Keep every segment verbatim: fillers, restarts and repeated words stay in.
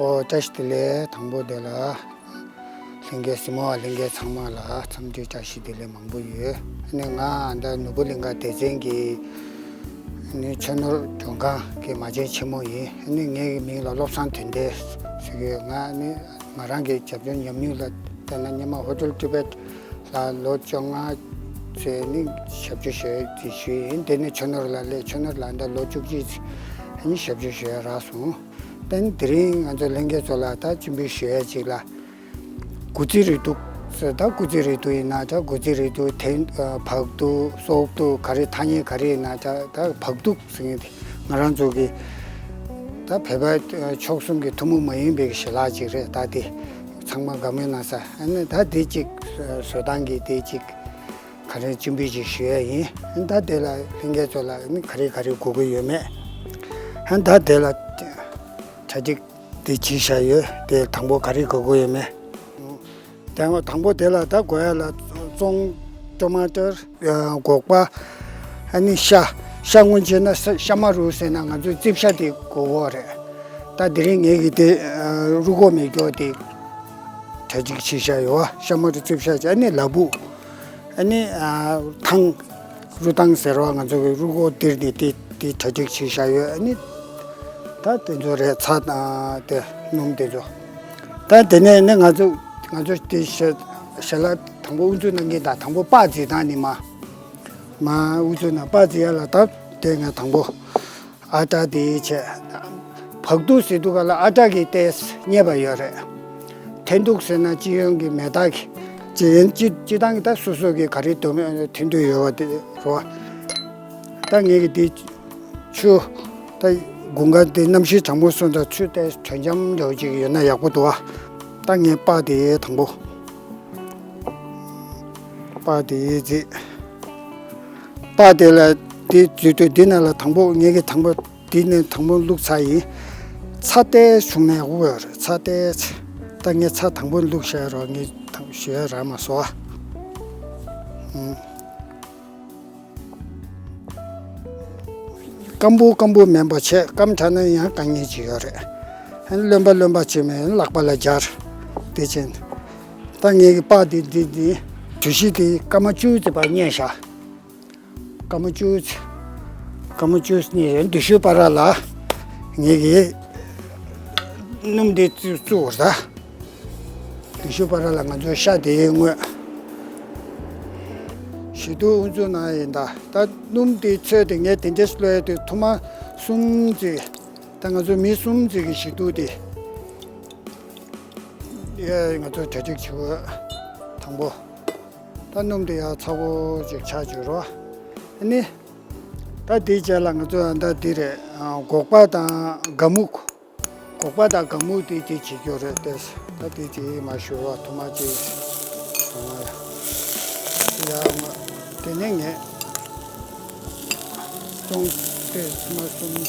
ཨོ། བཀྲ་ཤིས་བདེ་ལེགས། དང་པོ་དེ་ལ་ལྷན་རྒྱས་གཟིགས་མོ་བ་ལྷན་རྒྱས་ཚང་མ་ལ་འཚམས་འདྲི་བཀྲ་ཤིས་བདེ་ལེགས་མང་པོ་ཡོད། ཨ་ནི་ང་ད་ནོར་བུ་གླིང་ག་སྡེ་ཚན་གྱི་ཨ་ནི་ཆུ་ནོར་མགྲོན་ཁང་གི་མ་བྱན་ཆེན་མོ་ཡིན། ཨ་ནི་ངའི་མིང་ལ་བློ་བཟང་དོན་ལྡན་ཟེར་གྱི་ཡོད། ང་ཨ་ནི་ང་རང་གི་རྒྱབ་ལྗོངས་ཉམས་མྱོང་ལ་བལྟས་ན། སྔོན་མ་ཧོ་ཊེལ་ཊི་བེཊ་ལ་ལོ་བཅོ་ལྔ་ཙམ་ནི་ཞབས་ཞུ་བྱས་ཏེ་ཞུས་ཡིན། དེ་ནས་ཆུ་ནོར་ལ་སླེབས། ཆུ་ནོར་ལ་ད་ལོ་བཅུ་གཅིག་ཙམ་ནི་ཞབས་ཞུ་བྱས་རག་སོང་། དེ་ནས་དེ་རིང་ང་ཚོ་ལྷན་རྒྱས་ཚོ་ལ་ད་སྤྱན་འབུལ་ཞུ་ཡ་ཅིག་ལ། སྒོ་རྩིས་རིགས་དུག་ཟེར། ད་སྒོ་རྩིས་རིགས་དུག་ཡིན་ན་ད་སྒོ་རྩིས་རིགས་དུག་དེ་བག་དུག་སོབ་དུག་ག་རེ་ཐ་སྙད་ག་རེ་ཡིན་ན་ད་ད་བག་དུག་ཟེར་མཁན་དེ་ང་རང་ཚོ་གི་ད་བོད་པ་ཕྱོགས་གསུམ་གྱི་ཐུན་མོང་མ་ཡིན་པའི་ཞལ་ལག་ཅིག་རེད། ད་དེ་ཚང་མ་དགའ་མོས་གནང་ས། ཨ་ནི་ད་དེ་གཅིག་བཟོ་སྟངས་ཀྱི་དེ་གཅིག་ག་རེ་སྤྱན་འབུལ་ཅིག་ཞུ་ཡ་ཡིན། ཨ་ནི་ད་དེ་ལ་ལྷན་རྒྱས་ཚོ་ལ་ཨ་ནི་ག་རེ་ག་རེ་དགོས་ཀྱི་ཡོད་མེད། ཨ་ནི་ད་དེ་ལ་གྲ་སྒྲིག་དེ་བྱས་བཞག་ཡོད། དེ་དང་པོ་ག་རེ་དགོས་ཀྱི་ཡོད་མེད། དང་དང་པོ་དེ་ལ་ད་དགོས་ཡ་ལ་བཙོང་། ཊོ་མ་ཊར། སྒོག་པ། ཨ་ནི་ཤ། ཤ་སྔོན་ཆད་ན་ཤ་ཤ་མ་རུ་ཟེར་ན་ང་ཚོའི་རྩིབ་ཤ་དེ་དགོས་ཀྱི་རེད། ད་དེ་རིང་ངེད་ཀྱི་དེ་རུས་ཁོག་མེ་སྒྱོགས་དེ་གྲ་སྒྲིག་བྱས་བཞག་ཡོད། ཤ་མ་རུ་རྩིབ་ཤ་བྱས། ཨ་ནི་ལ་ཕུག་ཨ་ནི་ཐང་། རུས་ཐང་ཟེར་བ། ང་ཚོ་གི་རུས་ཁོག་འདིར་ནི་དེ་དེ་གྲ་སྒྲིག་བྱས་བཞག་ཡོད། ཨ་ནི་ད་དེ་ཚོ་རེད། ཚྭ་དང་དེ་སྣུམ་དེ་ཚོ། ད་དེ་ནས་ནི་ང་ཚོ་ང་ཚོ་དེ་ཞལ་ཞལ་ལག་དང་པོ་དབུ་འཛུགས་གནང་མཁན་དང་། དང་པོ་པགས་བརྫིས་སྟངས་ནི་མ་མ་དབུ་འཛུགས་གནང་། པགས་བརྫིས་ཡ་ལ་ད་དེ་ངས་དང་པོ་ཨ་ཊ་དེ་བྱས། བག་དུག་ཟེར་དུས་ག་ལ་ཨ་ཊ་གི་ཏོག་ཙམ་རྙེད་པ་ཡོད་རེད། ཐན་དུག་ཟེར་ན་སྤྱི་ཡོངས་ཀྱི་མེ་སྟག་གི་ཅི་ཡིན། སྤྱི་སྤྱི་བཏང་གི་ད་སོ་སོ་གི་ག་རེ་འདོད་མོས་ཐན་དུག་ཡོད་པ་དེ་རེད་པ། ད་ངས་གི་དེ་ཆུ་ད་དགུན་ཁ་དེ་གནམ་གཤིས་གྲང་མོ་སོང་ཙང་ཆུ་དེ་དྲོད་འཇམ་འདྲ་བོ་ཅིག་ཡོད་ན་ཡག་པོ་འདུག་ཨ། ད་ངས་པགས་དེ་དང་པོ། པགས་དེ་བརྫིས། པགས་དེ་ལ་དེ་བརྫིས་དུས་འདི་ནང་ལ་དང་པོ་ངས་གི་དང་པོ་འདི་ནས་དང་པོ་བླུགས་ཚར་ཡིན། ཚྭ་ཏོག་ཙམ་བྱུང་ན་ཡག་པོ་ཡོད་རེད། ཚྭ་ཏོག་ཙམ། ད་ངས་ཚྭ་དང་པོ་བླུགས་བཞག་རོགས། ངས་དང་ཞུ་ཡ་རག་མ་སོང་ཨ། ཨུམ། སྐམ་པོ་སྐམ་པོ་མིན་པ་བྱས། སྐམ་དྲགས་ན་ཡང་དཀའ་ངལ་ཅིག་ཡོད་རེད། ཨ་ནི་རློན་པ་རློན་པ་བྱས་མིན་ལག་པ་ལ་སྦྱར། དེ་བྱས་ད་ངས་གི་པགས་འདི་འདི་འདི་གྲོ་ཞིབ་དེ་སྐར་མ་བཅུ་ཙམ་ཕར་བསྙལ་བཞག་སྐར་མ་བཅུ་ཙམ། སྐར་མ་བཅུ་ཙམ་བསྙལ་བཞག་དེའི་བར་ལ་ངས་གི་སྣུམ་འདི་བཙུགས་བཙུགས་པ་རེད་ད། དེའི་བར་ལ་ང་ཚོ་ཤ་དེ་བརྔོས། ཞུ་གཏུག་དབུ་འཛུགས་གནང་ཡིན་ད། ད་སྣུམ་དེ་ཚོས་དེ་ངས་དེ་འདྲས་བླུགས་ཡ་དེ་ཐུར་མ་གསུམ་ཙམ། ད་ང་ཚོ་མི་གསུམ་ཙམ་གྱི་ཞུ་གཏུག་དེ། ཡ་ང་ཚོ་གྲ་སྒྲིག་བྱེད་དགོས། དང་པོ། ད་སྣུམ་དེ་ཡར་ཚ་པོ་ཅིག་ཆགས་བཅུག་རོགས། ཨ་ནི། ད་དེའི་རྗེས་ལ་ང་ཚོ་ད་འདི་རེད། སྒོག་པ་དང་སྒ་སྨུག་སྒོག་པ་དང་སྒ་སྨུག་དེ་དེ་བྱེད་རྒྱུ་རེད་དེ། ད་དེ་དེ་མ་ཞུ་བ་ཐུར་མ་ཅིག་ཡ་མ། དེ་ནས་ངས་བཙོང་དེ་ཐུར་མ་གསུམ།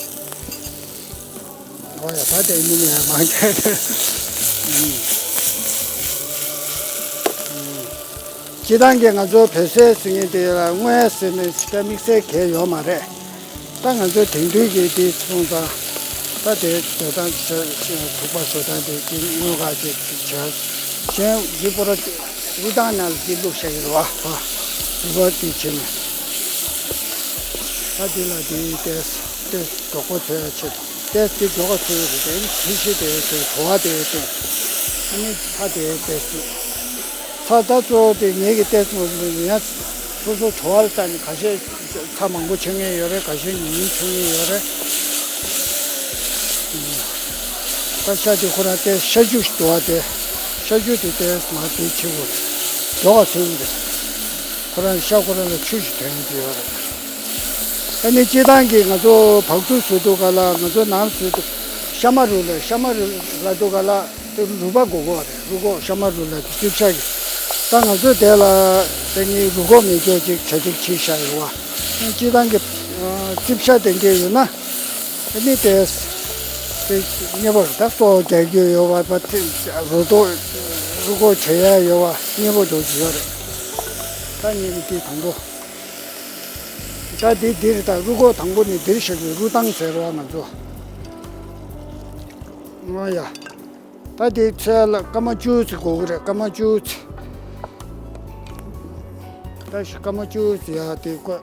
ཨོ་ཡ། ད་དེ་མི་ནས་མང་ཆེ། སྤྱིར་བཏང་གི་ང་ཚོ་བོད་ཟས་ཟེར་མཁན་དེ་ལ་དངོས་ཟེར་ནས་ཅིག་དམིགས་བསལ་གང་ཡོད་མ་རེད། ད་ང་ཚོ་དེང་དུས་ཀྱི་དེ་སོང་ཙང་ད་དེ་བཟོ་སྟངས་བྱ་བྱ་དུག་པ་བཟོ་སྟངས་དེ་དེ་དངོས་ཁག་ཅིག་བྱ། གཞན་ཡུ་པོ་ར་རུ་ཏང་ནང་ལ་དེ་བླུགས་བཞག་ཡོད་རེད་བ། ཧ། རུ་པ་དེ་བྱས་ནས། ད་དེ་ལ་དེ་ཏོག་ཙམ་ཏོག་ཙམ་མགྱོགས་པོ་འཚོ་ཡ་ཆེད་དུ། ཏོག་ཙམ་དེ་མགྱོགས་པོ་འཚོ་ཡ་རེད་དེ། དེ་བཞིན་དེ་དེ་བྲོ་བ་དེ་དེ། ཨ་ནི་ཚྭ་དེ་ཏོག་ཙམ། ཚྭ་ད་གཙོ་བོ་དེ་ངེད་ཀྱི་ཏོག་ཙམ་ཡང་སོ་སོ་བྲོ་བ་ལ་ལྟ་ནས་ཁ་ཤས་ཚྭ་མང་པོ་མཆོད་མཁན་ཡོད་རེད། ཁ་ཤས་ཉུང་ཉུང་མཆོད་མཁན་ཡོད་རེད། ད་ཤ་དེ་ཁོ་རང་ཏོག་ཙམ་ཤ་ཆུ་ཞིག་འདུག་བ། དེ་ཤ་ཆུ་དེ་ཏོག་ཙམ་མར་དེ་ཆེ་བོ་རེད། མགྱོགས་པ་འཚོ་གི་རེད། ཁོ་རང་ཤ་ཁོ་རང་ལ་ཆུ་ཞིག་ཐོན་གྱི་ཡོད་རེད། ཨ་ནི་སྤྱིར་བཏང་གི་ང་ཚོ་བག་དུག་བཟོ་དུས་ག་ལ། ང་ཚོ་ནང་བཟོ་དུས་ཤ་མ་རུ་ལ། ཤ་མ་རུ་ལབ་དུས་ག་ལ་དེ་རུས་པ་དགོས་ཀྱི་རེད། རུས་ཁོག་ཤ་མ་རུ་ལབ་དུས་རྩིབ་ཤ་གི། ད་ང་ཚོ་དེ་ལ་དེ་ནི་རུས་ཁོག་མེ་སྒྱོགས་ཅིག་གྲ་སྒྲིག་བྱས་བཞག་ཡོད་བ། སྤྱིར་བཏང་གི་རྩིབ་ཤ་དེ་འདྲས་ཡོད་ན། ཨ་ནི་དེ་དེ་མཉེས་པོ་རེད། ད་སོ་རྒྱག་རྒྱུ་ཡོད་བ། པ་དེ་རུ་ཏོ་རུས་ཁོག་བྱེད་ཡ་ཡོད་བ། མཉེས་པོ་འདྲ་བོ་ཅིག་ཡོད་རེད། ད་ངས་ནི་དེ་དང་པོ། ད་དེ་འདིར་ད་རུས་ཁོག་དང་པོ་ནི་འདིར་བཞག་གི། རུས་ཐང་ཟེར་བ་ང་ཚོ། ཨོ་ཡ། ད་དེ་ཚོས་ལ་སྐར་མ་བཅུ་ཙམ་འགོར་གི་རེད། སྐར་མ་བཅུ་ཙམ། ད་ཤ་སྐར་མ་བཅུ་ཙམ་ཡ་དེ་བཀོད།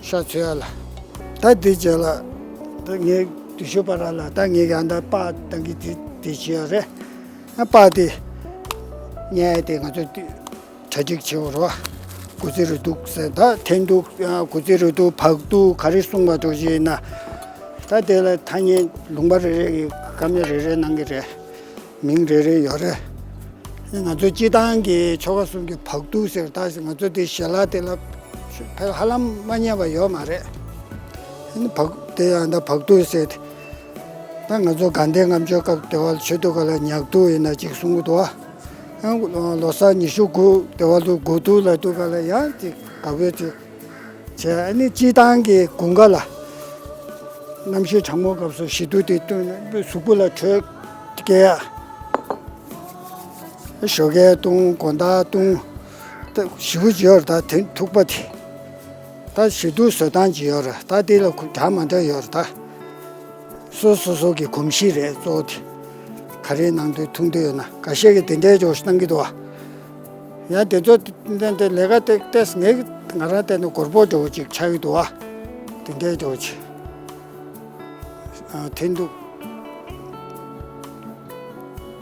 ཤ་ཚོས་ལ། ད་དེ་རྗེས་ལ། ད་ངས་དུས་ཤོ་པ་ར་ལ་ད་ངས་ཡང་ད་པགས་བཏང་གི་དེ་དེ་བྱེད་ཡ་རེད། ཨ་པགས་དེ། ཉལ་དེ་ང་ཚོ་དེ། གྲ་སྒྲིག་བྱེད་དགོས་རེད་བ། དགུ་ཙི་རུ་དུག་ཟེར་ད་འཐེན་དུག་དགུ་ཙི་རུ་དུག་བག་དུག་ག་རེ་གསུངས་པ་འདྲ་ཞིག་ཡིན་ན། ད་དེ་ལ་ཐ་སྙད་ལུང་པ་རེ་རེ་གི་སྐར་མ་རེ་རེ་གནང་གི་རེད། མིང་རེ་རེ་ཡོད་རེད། ང་ཚོ་སྤྱི་བཏང་གི་ཆོལ་ཁ་གསུམ་གྱི་བག་དུག་ཟེར་ད་ང་ཚོ་དེ་ཞལ་ལག་དེ་ལ་ཕལ་ཧ་ལམ་མ་ཉན་པ་ཡོད་མ་རེད། བག་དེ་ཡང་ད་བག་དུག་ཟེར་ད་ང་ཚོ་དགའ་ལྡན་ལྔ་མཆོད་སྐབས་དེ་བ་ལ་མཆོད་དུས་ག་ལ་ཉག་དུག་ཡིན་ན་ཅིག་གསུང་གི་འདུག་བ། ལོ་གསར་ཉི་ཤུ་དགུ་དེ་བ་ལ་དགུ་དུག་ལ་དུས་ག་ལ་ཡང་ཅིག་དགའ་བོས་ཅིག་བྱས། ཨ་ནི་སྤྱི་བཏང་གི་དགུན་ཁ་ལ་གནམ་གཤིས་གྲང་མོའི་སྐབས་སུ་ཞི་དུག་དེ་བཏོན་ནས་གཟུགས་པོ་ལ་དྲོད་སྐྱེ་ཡ། ཞོགས་ཀས་བཏུང་། དགོང་དག་བཏུང་། ད་ཞི་བོ་ཅིག་ཡོད་རེད། ད་དེ་ཐུག་པ་དེ། ད་ཞི་དུག་བཟོ་སྟངས་ཅིག་ཡོད་རེད། ད་དེ་ལ་གུ་འདྲ་མ་འདྲ་ཡོད་རེད་ད། སོ་སོ་སོ་གི་གོམས་གཤིས་རེད་གཙོ་བོ་དེ། ག་རེ་གནང་འདོད་འཐུང་འདོད་ཡོད་ན་འགའ་ཤས་ཀྱིས་དེ་འདྲའི་ཅོག་གནང་གི་འདུག་བ། ཡང་དེ་ཚོ་དེ་དེ་ལས་ཀ་དེ་ཏེས་ངས་ང་རང་བལྟས་ན་སྒོར་པོ་འདྲ་བོ་ཅིག་ཆགས་ཀྱི་འདུག་བ། དེ་འདྲའི་འདྲ་བོ་ཅིག་ཨ་འཐེན་དུག་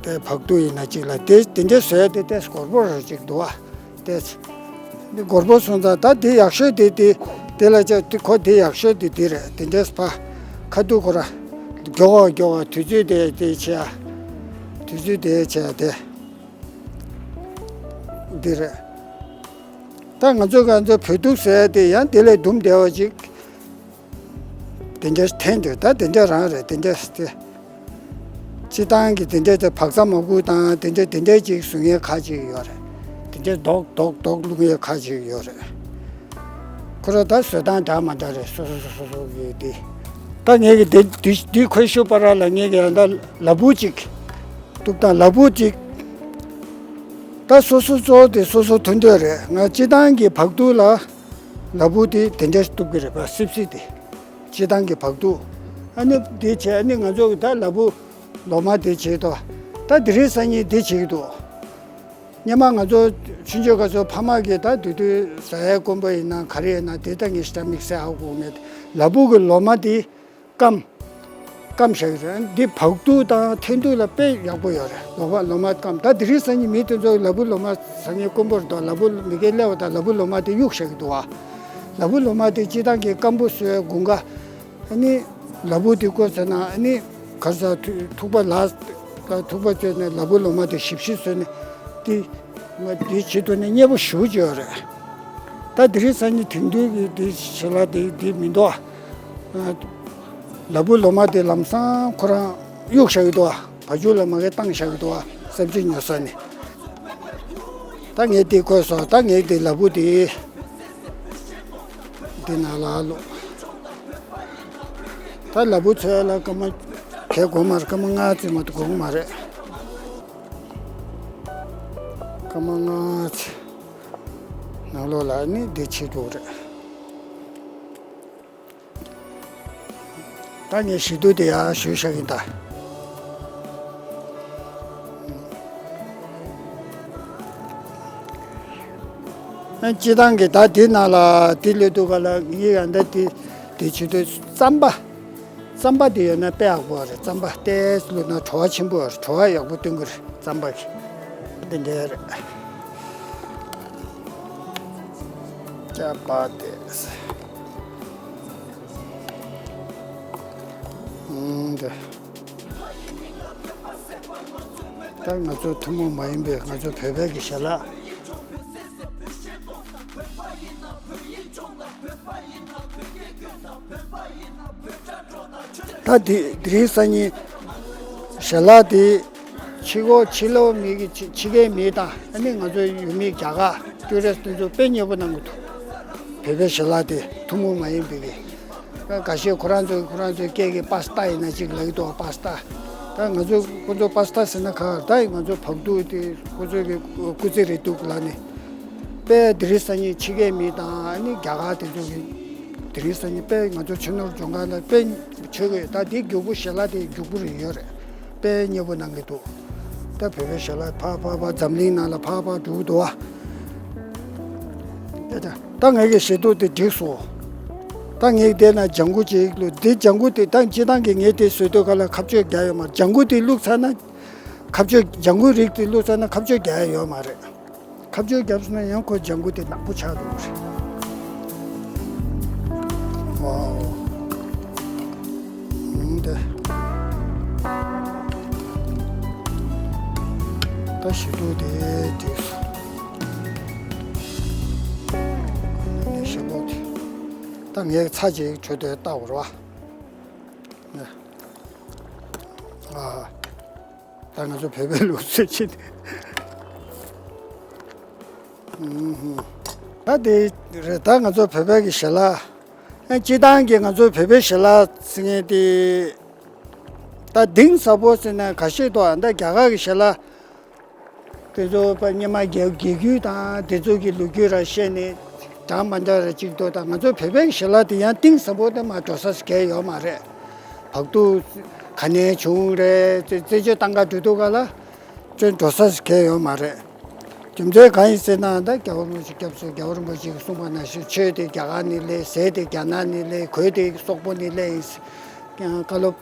དེ་བག་དུག་ཡིན་ན་ཅིག་ལ་དེ་དེ་འདྲའི་བཟོས་དེ་ཏེས་སྒོར་པོ་རེ་ཅིག་འདུག་བ། ཏེས་འདི་སྒོར་པོ་སོང་ཙང་ད་དེ་ཡག་ཤོས་དེ་དེ་དེ་ལ་ཅིག་དེ་ཁོ་དེ་ཡག་ཤོས་དེ་དེ་རེད། དེ་འདྲའི་ཕ་ཁ་ཐུག་ཁོ་ར་མགྱོགས་པ་མགྱོགས་པ་དུས་ཚོད་དེ་དེ་བྱས་ཡ། དུས་ཚོད་དེ་བྱས་ཡ་དེ། འདི་རེད། ད་ང་ཚོ་ང་ཚོ་བོད་ཐུག་ཟེར་དེ་ཡང་དེ་ལས་དུམ་བདེ་བ་ཅིག་དེ་འདྲ་འཐེན་འདོད་ད་དེ་འདྲ་རང་རེད། དེ་འདྲ་སྟེ། སྤྱི་བཏང་གི་དེ་འདྲ་དེ་བག་ཚ་མ་བཀུག་དང་དེ་འདྲ་དེ་འདྲ་ཅིག་བཟོ་མཁན་ཁ་ཅིག་ཡོད་རེད། དེ་འདྲ་རྡོག་རྡོག་རྡོག་བླུག་མཁན་ཁ་ཅིག་ཡོད་རེད། ཁོ་ར་ད་བཟོ་སྟངས་འདྲ་མ་འདྲ་རེད། སོ་སོ་སོ་སོ་སོ་གི་དེ། ད་ངས་གི་དེ་དེ་དེ་ཁོས་ཤོད་པ་ར་ལ་ངས་གི་ཡང་ད་ལ་ཕུག་ཅིག་གཏུབ་དང་། ལ་ཕུག་ཅིག་ད་སོ་སོ་གཙོ་བོ་དེ་སོ་སོ་མཐུན་འདོད་རེད། ང་སྤྱི་བཏང་གི་བག་ཐུག་ལ་ལ་ཕུག་དེ་དེ་འདྲ་གཏུབ་གི་རེད་པ། སིབ་སིབ་དེ་སྤྱི་བཏང་གི་བག་ཐུག་ཨ་ནི་དེ་བྱས་ཨ་ནི་ང་ཚོ་གི་ད་ལ་ཕུག་ལོ་མ་དེ་བྱེད་དོ། ད་དེ་རིང་སང་ཉིན་དེ་བྱེད་ཀྱི་འདུག་སྔོན་མ་ང་ཚོ་ཆུང་ཆུང་སྐབས་སུ་ཕ་མ་གིས་ད་དུས་དུས་ཟ་ཡའི་དཀོན་པོ་ཡིན་ན་ག་རེ་ཡིན་ན་དེ་ད་ངས་ཤ་མིག་སེ་ཧ་གོ་མེད། ལ་ཕུག་གི་ལོ་མ་དེ་སྐམ། སྐམ་བཞག་གི་རེད། འདི་བག་ཐུག་དང་འཐེན་ཐུག་ལ་དཔེ་ཡག་པོ་ཡོད་རེད། ལོ་མ་ལོ་མ་སྐམ། ད་དེ་རིང་སང་ཉིན་མི་དེ་ཚོ་ལ་ཕུག་ལོ་མ་ཟ་མཁན་དཀོན་པོ་རེད་དོ། ལ་ཕུག་མི་སྒེར་སླེབས་པ་དང་ལ་ཕུག་ལོ་མ་དེ་གཡུག་བཞག་གི་འདུག་བ། ལ་ཕུག་ལོ་མ་དེ་སྤྱི་བཏང་གི་སྐམ་པོ་བཟོས་དགུན་ཁ། ཨ་ནི་ལ་ཕུག་དེ་བཀོལ་ཚར་ན་ཨ་ནི་གར་ས་ཐུག་པ་ལ་ཐུག་པ་བཅོས་ནས་ལ་ཕུག་ལོ་མ་དེ་ཞིབ་ཞིབ་བཟོས་ནས་དེ་ང་དེ་བྱེད་ཐུབ་ན་མཉེས་པོ་ཞེ་པོ་ཅིག་ཡོད་རེད། ད་དེ་རིང་སང་ཉིན་དེང་དུས་ཀྱི་དེ་ཞལ་ལག་དེ་དེ་མི་འདུག་ཨ། ལ་ཕུག་ལོ་མ་དེ་ལམ་སང་ཁོ་རང་གཡུག་བཞག་གི་འདུག་ཨ། བ་ཕྱུགས་ལ་མ་གི་བཏང་བཞག་གི་འདུག་ཨ། སེམས་ཅན་ཉོ་ས་ནས། ད་ངས་དེ་བཀོལ་སོང་། ད་ངས་དེ་ལ་ཕུག་དེ་དེ་ནང་ལ་བླུགས། ད་ལ་ཕུག་ཚོས་ལ་སྐར་མ་གས་དགོས་མ་རེད། སྐར་མ་ལྔ་ཙམ་མ་གཏོགས་དགོས་མ་རེད། སྐར་མ་ལྔ་ཙམ་ནང་ལོགས་ལ་ནི་འདི་བྱེད་དགོས་རེད། ད་ངས་ཞི་དུག་དེ་ཡར་གཞུས་བཞག་གི་ཡིན་ད། ཨ་སྤྱི་བཏང་གི་ད་དེ་ནང་ལ་དེ་ལས་དུ་ག་ལ་ངའི་ཡང་ད་དེ་དེ་བྱེད་དུས་རྩམ་པ། རྩམ་པ་དེ་ཡོད་ན་དཔེ་ཡག་པོ་རེད། རྩམ་པ་ཏོག་ཙམ་བླུགས་ན་བྲོ་བ་ཆེན་པོ་རེད། བྲོ་བ་ཡག་པོ་སྟོན་གི་རེད་རྩམ་པ་གི། འདི་འདྲ་རེད། ཅ་པ་ཏེ། ཨང་། འདི། ད་ང་ཚོ་ཐུན་མོང་མ་ཡིན་པའི་ང་ཚོ་བོད་པའི་གི་ཞལ་ལག་ད་དེ་དེ་རིང་སང་ཉིན་ཞལ་ལག་དེ་ཕྱི་གོ་ཕྱི་ལོགས་མི་གི་ཕྱི་ཕྱི་རྒྱལ་མི་དང་ཨ་ནི་ང་ཚོ་ཡུལ་མི་རྒྱ་གར་ཊུ་རི་སི་ཊི་དེ་ཚོ་དཔེ་མཉེས་པོ་གནང་གི་འདུག་བོད་པའི་ཞལ་ལག་དེ་ཐུན་མོང་མ་ཡིན་པའི་གི། ཁ་ཤས་ཁོ་རང་ཚོ་ཁོ་རང་ཚོའི་སྐད་ཀྱི་པ་སི་ཏཱ་ཡིན་ན་ཅིག་ལབ་ཀྱི་འདུག་པ་སི་ཏཱ། ད་ང་ཚོ་ཁོ་ཚོ་པ་སི་ཏཱ་ཟེར་ན་ག་ད་ང་ཚོ་བག་ཐུག་དེ་ཁོ་ཚོ་གི་སྐུ་ཚེ་རིང་ཐུག་ལབ་ནས། དཔེ་དེ་རིང་སང་ཉིན་ཕྱི་རྒྱལ་མི་དང་ཨ་ནི་རྒྱ་གར་དེ་ཚོ་གི་དེ་རིང་སང་ཉིན་དཔེ་ང་ཚོ་ཕྱི་ནང་སྦྱོང་ག་ལ་དཔེ་མཆོད་ཀྱི་ཡོད། ད་དེ་རྒྱུག་པོ་ཞལ་ལག་དེ་རྒྱུག་པོ་རེ་ཡོད་རེད། དཔེ་མཉེས་པོ་གནང་གི་འདུག་ད་བོད་པའི་ཞལ་ལག་ཕར་ཕར་ཕར་འཛམ་གླིང་ནང་ལ་ཕར་ཕར་འགྲོ་གི་འདུག་བ། ད་ད་ངེད་ཀྱི་ཞལ་ཏོག་དེ་འགྲིག་སོང་། ད་ངེད་དེ་ན་ལྗང་གུ་ཅིག་བླུགས། འདི་ལྗང་གུ་དེ་ད་སྤྱིར་བཏང་གི་ངེད་དེ་བཟོས་དུས་ག་ལ་ཁ་གཅོད་རྒྱག་ཡོད་མ་རེད། ལྗང་གུ་དེ་བླུགས་ཚར་ན། ཁ་གཅོད་ལྗང་གུ་རིགས་དེ་བླུགས་ཚར་ན་ཁ་གཅོད་རྒྱག་ཡ་ཡོད་མ་རེད། ཁ་གཅོད་བརྒྱབ་སོང་ན་ཡང་ཁོ་ལྗང་གུ་དེ་ནག་པོ་ཆགས་འགྲོ་གི་རེད། ཝའོ། ཨང་། དེ། ད་ཞི་ཏུ་དེ་དེ། ནས་ཞི་ལོ་དེ། ད་ངས་ཚྭ་ཅིག་བྲོས་ཏེ་བཏགས་པ་རེད་བ། ཨ། ད་ང་ཚོ་བོད་པའི་ལུགས་སྲོལ་ཅིག་ད་དེ་རེད། ད་ང་ཚོ་བོད་པའི་གི་ཞལ་ལག་ཨ། སྤྱིར་བཏང་གི་ང་ཚོ་བོད་པའི་ཞལ་ལག་ཟེར་མཁན་དེ། ད་གཏིང་ཟབ་པོ་ཟེར་ན་ག་ཤེད་དོ། ཨ། ད་རྒྱ་གར་གི་ཞལ་ལག་དེ་ཚོ་པ་སྔོན་མ་རྒྱལ་རྒྱལ་རྒྱུད་དང་དེ་ཚོ་གི་ལོ་རྒྱུས་ར་བཤད་ནས་འདྲ་མ་འདྲ་ར་ཅིག་འདུག་ད་ང་ཚོ་བོད་པའི་ཞལ་ལག་དེ་ཡང་གཏིང་ཟབ་པོ་དེ་མ་འགྲོ་ས་གལ་ཡོད་མ་རེད། བག་ཐུག་ག་ནས་བྱུང་རེད། རྩེ་རྩེད་སྤྱོད་སྟངས་ཀ་འགྲོ་དུས་ག་ལ་ཅོན་འགྲོ་ས་གལ་ཡོད་མ་རེད། རྒྱུ་མཚན་གང་ཡིན་ཟེར་ན། ད་རྒྱལ་བ་རིན་པོ་ཆེ་སྐྱབས་སུ་རྒྱལ་བ་རིན་པོ་ཆེ་གིས་གསུངས་པ་ནང་བཞིན་ཆོས་དེ་རྒྱ་གར་ནས་སླེབས། ཟས་དེ་རྒྱ་ནག་ནས་སླེབས། གོས་དེ་སོག་པོ་ནས་སླེབས་ཡིན་ཟེར་བཀའ་སློབ་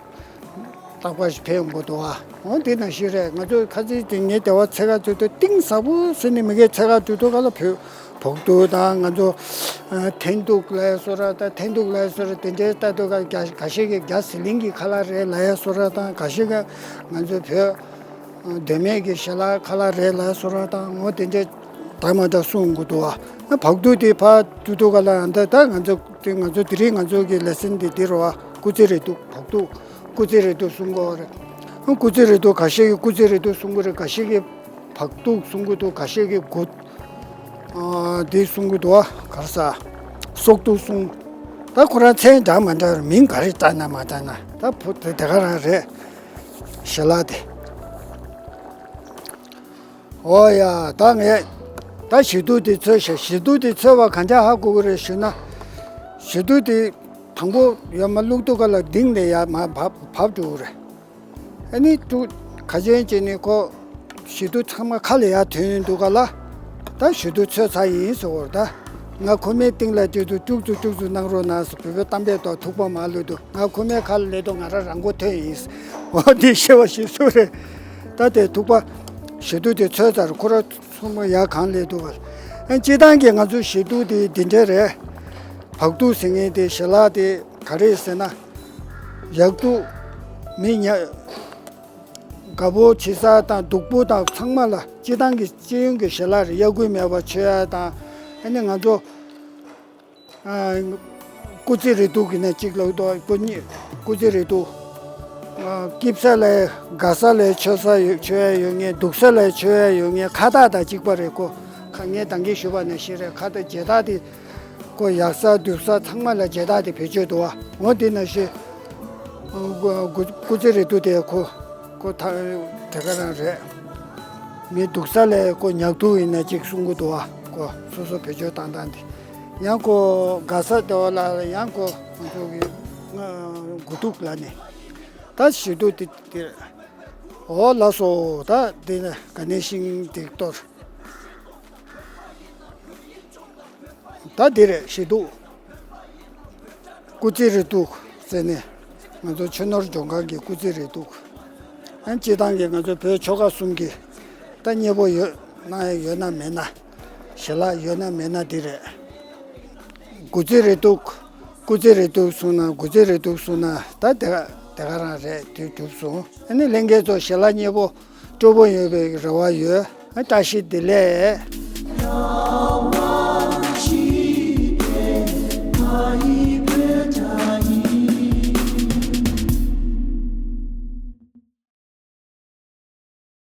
རྟག་པར་ཞིག་ཕེབས་ཡོང་གི་འདུག་བ། འོ་དེ་ནང་བཞིན་རེད། ང་ཚོ་ཁ་ཚིག་དེ་ངའི་དེ་བ་འཚོལ་ག་འགྲོ་དུས་གཏིང་ཟབ་པོ་ཟེར་ནས་མི་གའི་འཚོལ་ག་འགྲོ་དུས་ག་ལ་བོད་བོག་ཐུག་དང་ང་ཚོ་ཨ། འཐེན་ཐུག་ལབ་ཡ་བཟོ་འདྲ་དང་འཐེན་ཐུག་ལབ་ཡ་བཟོ་འདྲ་དེ་འདྲའི་ལྟ་དུས་ག་རྒྱ་ག་ཤེད་ཀྱི་རྒྱ་ཟི་ལིང་གི་ཁ་ལག་རེད་ལབ་ཡ་བཟོ་འདྲ་དང་། ག་ཤེད་ཀྱི་ང་ཚོ་བོད་ཨ། དོན་མེད་ཀྱི་ཞལ་ལག་ཁ་ལག་རེད་ལབ་ཡ་བཟོ་འདྲ་དང་། འོ་དེ་འདྲའི་འདྲ་མ་འདྲ་གསུང་གི་འདུག་བ། ཨ། བག་ཐུག་དེ་ཕར་འགྲོ་དུས་ག་ལ་ཨ། ད་ད་ང་ཚོ་དེ་ང་ཚོ་དེ་རིང་ང་ཚོ་གི་ལེ་ཚན་དེ་འདི་རེད་བ། སྐུ་ཚེ་རིང་ཐུང་། བག་ཐུག་སྐུ་ཚེ་རིང་ཐུང་གསུང་གི་ཡོད་རེད། ཨ། སྐུ་ཚེ་རིང་ཐུང་། ག་ཤེད་ཀྱི་སྐུ་ཚེ་རིང་ཐུང་གསུང་གི་རེད། ག་ཤེད་ཀྱི་བག་ཐུག་གསུང་གི་འདུག། ག་ཤེད་ཀྱི་གུ་ཨ། འདི་གསུང་གི་འདུག་བ། ག་རེ་ཟ། སོག་ཐུག་གསུང་། ད་ཁོ་རང་མཚན་འདྲ་མ་འདྲ་རེད། མིང་ག་རེ་བཏགས་ན་མ་བཏགས་ན་ད་བོ་དེ་དེ་ག་རང་རེད། ཞལ་ལག་དེ། འོ་ཡ། ད་ངས་ད་ཞི་ཏུ་དེ་འཚོལ་ཤག། ཞི་ཏུ་དེ་འཚོལ་བ་གང་འདྲ་ཧ་གོ་གི་རེད་ཞུ་ན། ཞི་ཏུ་དེ་དང་པོ་ཡར་མར་བླུགས་དུས་ག་ལ་ལྡིང་ནས་ཡར་མར་བབས་བབས་འགྲོ་གི་རེད། ཨ་ནི་ཏུ་ཁ་ཅན་བྱས་ནས་ཁོ་ཞི་ཏུ་ཚང་མ་ཁ་ལ་ཡར་ཐོན་འདུག་ག་ལ། ད་ཞི་ཏུ་འཚོལ་ཚར་ཡིན་ཟེར་བ་རེད། ད་ང་ཁོ་མའི་སྟེང་ལ་བྲིས་འདུག། ཀྱུག་ཙུ་ཀྱུག་ཙུ་གནང་རོགས་གནང་ཟེར། བོད་པའི་གཏམ་དཔེ་ཐོག་ཐུག་པ་མར་བླུགས་འདུག། ང་ཁོ་མའི་ཁ་ལ་སླེབས་དུས་ང་རང་རང་མགོ་ཐོན་ཡིན་ཟེར། འོ་དེ་ཤེས་པ་ཞིག་སུ་རེད། ད་དེ་ཐུག་པ་ཞི་ཏུ་དེ་འཚོལ་ཚར། ཁོ་རང་ཚང་མ་ཡར་གང་སླེབས་འདུག་ག་ལ། ཨ། སྤྱིར་བཏང་གི་ང་ཚོ་ཞི་ཏུ་དེ་འདི་འདྲ་རེད། བག་ཐུག་ཟེར་མཁན་དེ་ཞལ་ལག་དེ་ག་རེ་ཟེར་ན། ཡག་སྡུག་མི་ཉག་དགའ་པོ་བྱེད་ས་དང་སྡུག་པོ་དང་ཚང་མ་ལ་སྤྱིར་བཏང་གི་སྤྱི་ཡོངས་ཀྱི་ཞལ་ལག་རེད། གཡག་རྒོད་མེད་པ་མཆོད་ཡ་དང་། ཨ་ནི་ང་ཚོ་ཨ། སྐུ་ཚེ་རིང་ཐུང་གི་ནས་གཅིག་ལོག་ཏུ་སྐུ་ཉིད་སྐུ་ཚེ་རིང་ཐུང་། ཨ། སྐྱིད་ས་ལ་དགའ་ས་ལ་མཆོད་ས་ཡོད། མཆོད་ཡ་ཡོད་མཁན། སྡུག་ས་ལ་མཆོད་ཡ་ཡོད་མཁན། ཁ་བཏགས་དང་གཅིག་པ་རེད། ཁོ་ཁ་ངས་ད་གིན་ཞུས་པ་ནང་བཞིན་རེད། ཁ་བཏགས་བྱེ་བྲག་དེ། ཁོ་ཡག་ས་སྡུག་ས་ཚང་མ་ལ་བྱེད་སྟངས་དེ་བེད་སྤྱོད་འདུག་བ། འོ་དེ་ནང་བཞིན། སྐུ་སྐུ་སྐུ་ཚེ་རིང་ཐུང་དེ་ཁོ་ཁོ་ཐ་དེ་ག་རང་རེད། མི་སྡུག་ས་ལ་ཁོ་ཉག་ཐུག་ཡིན་ན་ཅིག་གསུང་གི་འདུག་བ། ཁོ་སོ་སོ་བེད་སྤྱོད་བཏང་སྟངས་དེ། ཡང་ཁོ་དགའ་ས་དེ་བ་ལ་ཡང་ཁོ་ང་ཚོ་གི་དགུ་ཐུག་ལ་ནི། ད་ཞི་ཐུག་དེ་དེ། འོ་ལགས་སོ། ད་དེ་ནས་ག་ནས་ཤིང་དེ་གཏོར། ད་འདི་རེད། ཞི་ཐུག། སྐུ་ཚེ་རིང་ཐུང་ཟེར་ནས་ང་ཚོ་ཆོས་ནོར་ལྗོངས་མཁར་གྱི་སྐུ་ཚེ་རིང་ཐུང་། ཨ། སྤྱིར་བཏང་གི་ང་ཚོ་བོད་ཆོལ་ཁ་གསུམ་གྱི་ད་མཉེས་པོ་ཡོད་ན་ཡོད་ན་མེད་ན། ཞལ་ལག་ཡོད་ན་མེད་ན་འདི་རེད། དགུ་ཚེ་རིང་ཐུང་། སྐུ་ཚེ་རིང་ཐུང་གསུང་ན། དགུ་ཚེ་རིང་ཐུང་གསུང་ན་ད་དེ་ག་དེ་ག་རང་རེད། དུས་གྲུབ་སོང་། ཨ་ནི་ལྷན་རྒྱས་ཚོ་ཞལ་ལག་མཉེས་པོ་སྤྲོ་པོ་ཡོད་པའི་རེ་བ་ཡོད། བཀྲ་ཤིས་བདེ་ལེགས།